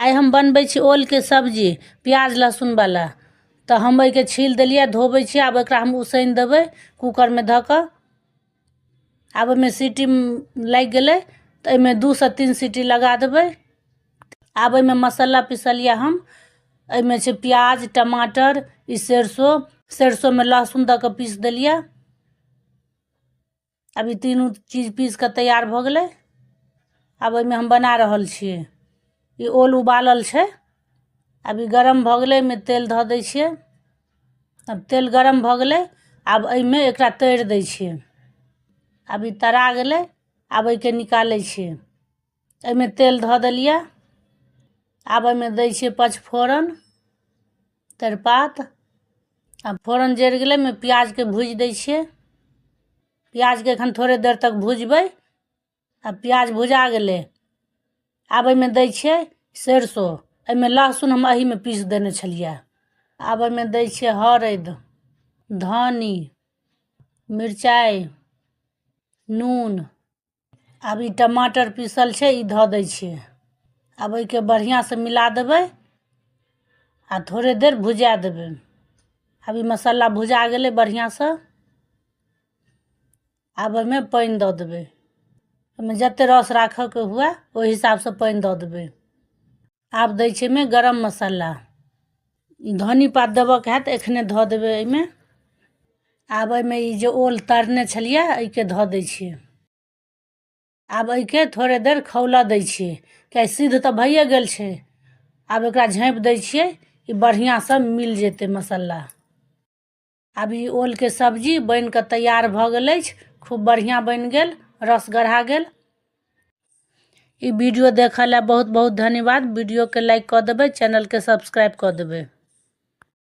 आइ हम बनबै छी ओलके सब्जी प्याज लहसुनवला। तऽ हम एहिके छील देलियै, धोबै छियै। आब एकरा हम उसनि देबै कूकरमे धऽ कऽ। आब ओहिमे सीटी लागि गेलै तऽ एहिमे 2सँ 3 सीटी लगा देबै। आब एहिमे मसाला पिसलियै हम। एहिमे छै प्याज, टमाटर, ई सरिसो। सरिसोमे लहसुन दऽ कऽ पीस देलियै। आब ई तीनू चीज पीस कऽ तैयार भऽ गेलै। आब एहिमे हम बना रहल छियै। ई ओल उबालल छै। आब ई गरम भऽ गेलै, एहिमे तेल धऽ दै छियै। आब तेल गरम भऽ गेलै, आब एहिमे एकरा तरि दै छियै। आब ई तरा गेलै, आब एहिके निकालै छियै। एहिमे तेल धऽ देलियै। आब एहिमे दै छियै पचफोरन, तेजपात। आब फोरन जरि गेलै, एहिमे प्याजके भूजि दै छियै। प्याजके एखन थोड़े देर तक भुजबै। आब प्याज भुजा गेलै, आब एहिमे दै छियै सरिसो। एहिमे लहसुन हम एहिमे पीस देने छलियै। आब एहिमे दै छियै हरदि, धनी, मिरचाइ, नून। आब ई टमाटर पीसल छै, ई धऽ दै छियै। आब एहिके बढ़िआँसँ मिला देबै आ थोड़े देर भुजा देबै। आब ई मसाला भुजा गेलै बढ़िआँसँ। आब एहिमे पानि दऽ देबै। एहिमे जतेक रस राखऽके हुए, ओहि हिसाबसँ पानि दऽ देबै। आब दै छियै एहिमे गरम मसाला। धनी पात देबऽके हैत, एखने धऽ देबै एहिमे। आब एहिमे ई जे ओल तरने छलियै, एहिके धऽ दै छियै। आब एहिके थोड़े देर खौलऽ दै छियै, किएकि सिद्ध तऽ भइए गेल छै। आब एकरा झाँपि दै छियै, ई बढ़िआँसँ मिल जेतै मसाला। आब ई ओलके सब्जी बनि कऽ तैयार भऽ गेल अछि। खूब बढ़िआँ बनि गेल, रस गढ़ा गेल। ई वीडियो देखऽ लए बहुत बहुत धन्यवाद। वीडियोके लाइक कऽ देबै, चैनलके सब्सक्राइब कऽ देबै।